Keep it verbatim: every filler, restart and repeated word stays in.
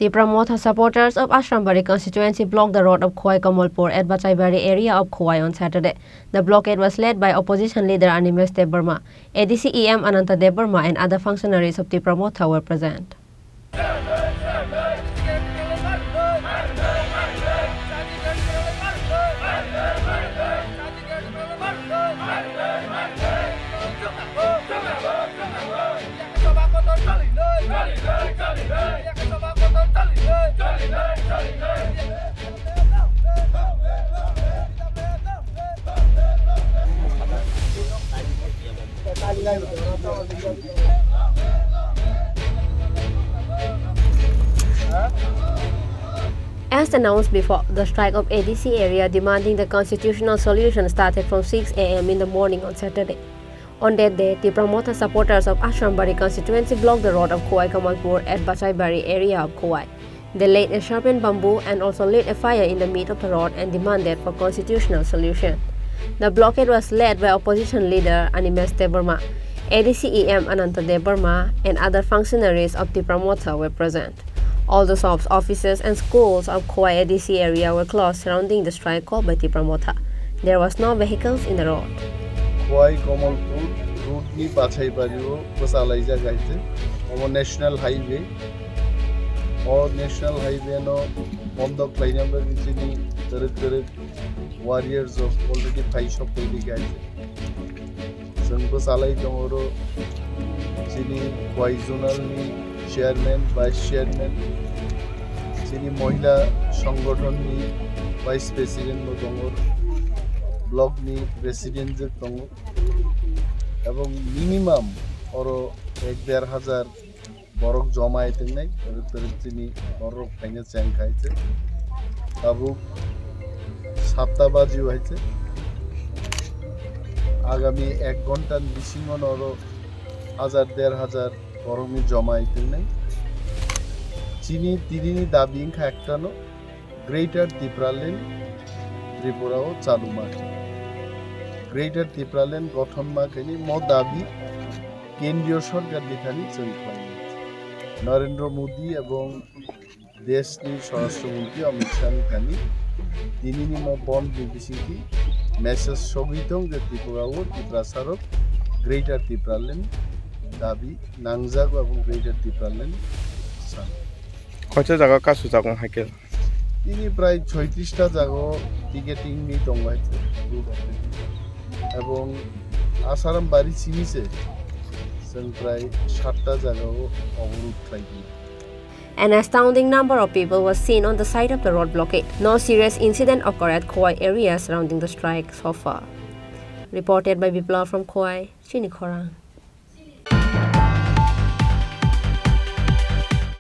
Tipra Motha supporters of Ashrambari constituency blocked the road of Khowai Kamalpur at Bachaibari area of Khowai on Saturday. The blockade was led by opposition leader Animesh Debbarma. A D C E M Ananta Debbarma and other functionaries of Tipra Motha were present. As announced before, the strike of A D C area demanding the constitutional solution started from six A M in the morning on Saturday. On that day, Tipra Motha supporters of Ashrambari constituency blocked the road of Khowai Kamalpur at Bachaibari area of Khowai. They laid a sharpened bamboo and also lit a fire in the mid of the road and demanded for constitutional solution. The blockade was led by opposition leader Animesh Debbarma. A D C E M Ananta Debbarma and other functionaries of Tipra Motha were present. All the shops, offices and schools of Khowai A D C area were closed surrounding the strike called by Tipra Motha. There was no vehicles in the road. Khowai Kamalpur road ni Bachaibari o bwchalaijak hai se. Omo national highway. O national highway no bondo khlaina bagwi chini twrwk twrwk warriors rok already phai sok tongwi kha. Chwng bwchalai tongo oro chini Khowai zonal ni chairman, vice chairman, chini mohila songgothon ni vice president bo tongo, block ni president je tongo, ebong minimum oro ek der hajar borok joma ai tongnai, twrwk twrwk chini borok phaina cheng khai se. Tabuk satta baji o hai se. Agami ek ghonta ni bisingo no oro hajar der hajar borok ni joma ai tongnai. Chini tini ni dabi wngkha ekta no, Greater Tipraland Tripura o chalu ma khe. Greater Tipraland gothon ma khe ni mo dabi kendriyo sorkar ni thani chwng khlai. Narendra Modi ebong desh ni Swarashtra Mantri Amit Shah ni thani tini ni mo bond ni bisingtwi message sogwi tong je Tripura o Tiprasa rok Greater Tipraland dabi nangjago ebong Greater Tipraland san. Koicha jaga kasu jago hai khe? Tini prai soitrista jaga o picketing ni tongo hai se, ebong Asarambari simi se chwng prai satta jaga o oborod khlai di. An astounding number of people was seen on the side of the road blockade. No serious incident occurred at Khowai area surrounding the strike so far. Reported by Biplab from Khowai, Chini Khorang.